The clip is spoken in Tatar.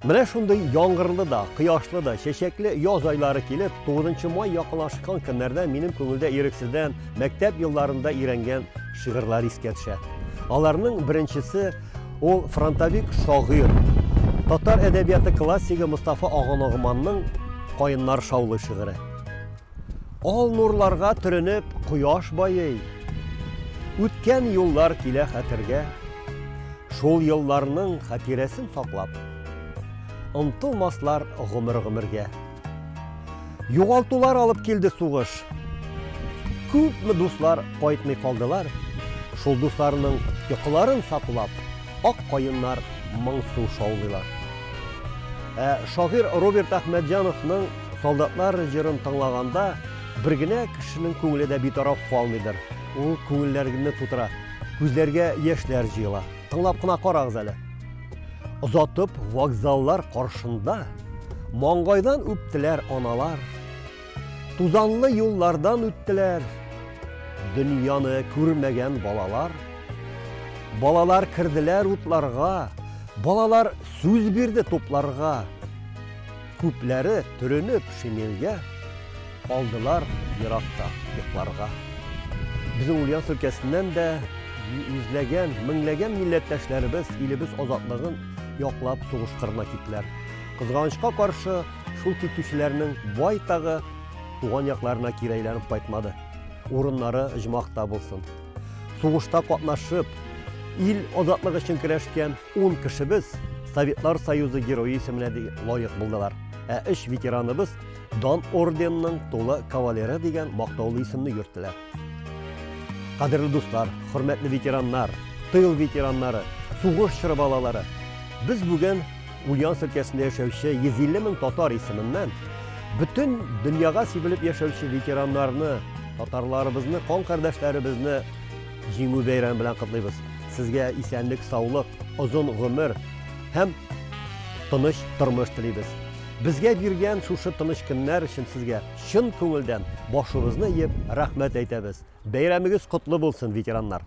Менә шундый яңгырлы да, кояшлы да, чәчәкле яз айлары килеп, 9 май якынлашкан көннәрдә минем күңелдә ирексездән мәктәп елларында өйрәнгән шигырьләр искә төшә. Аларның беренчесе ул фронтовик шагыйрь, татар әдәбияты классигы Мостафа ага Ногманның Каеннар шаулый шигыре. Ал нурларга төренеп, кояш байый. Үткән юллар килә хәтергә. Шул елларның хатирәсен саклап, онтылмаслар гомер-гомергә. Югалтулар алып килде сугыш. Күпме дуслар кайтмый калдылар. Шул дусларның йокыларын саклап, ак каеннар моңсу шаулыйлар. Ә шагыйрь Роберт Әхмәтҗановның Солдатлар җырын тыңлаганда бер генә кешенең күңеле дә битараф калмыйдыр. Ул күңелләрне тутыра, күзләргә яшьләр җыела. Тыңлап кына карагыз әле. Озатып вокзаллар каршында маңгайдан үптеләр аналар. Тузанлы юллардан үттеләр дөньяны күрмәгән балалар. Балалар керделәр утларга, балалар сүз бирде тупларга. Күпләре төренеп шинельгә алдылар еракта йокларга. Безнең Ульяновск өлкәсеннән дә йөзләгән, меңләгән милләттәшләребез илебез азатлыгын яклап сугыш кырына киттеләр. Кызганычка каршы, шул китүчеләрнең байтагы туган якларына кире әйләнеп кайтмады. Урыннары оҗмахта булсын. Сугышта катнашып, ил азатлыгы өчен көрәшкән 10 кешебез Советлар Союзы Герое исеменә лаек булдылар. Ә өч ветераныбыз Дан орденының тулы кавалеры дигән мактаулы исемне йөрттеләр. Кадерле дуслар, хөрмәтле ветераннар, тыл ветераннары, сугыш чоры балалары, без бүген Ульяновск өлкәсендә яшәүче 150 мең татар исеменнән бөтен дөньяга сибелеп яшәүче ветераннарны, татарларыбызны, кан кардәшләребезне Җиңү бәйрәме белән котлыйбыз. Сезгә исәнлек, саулык, озын гомер һәм тыныч тормыш телибез. Безгә биргән шушы тыныч көннәр өчен сезгә чын күңелдән башыбызны иеп рәхмәт әйтәбез. Бәйрәмегез котлы булсын, ветераннар!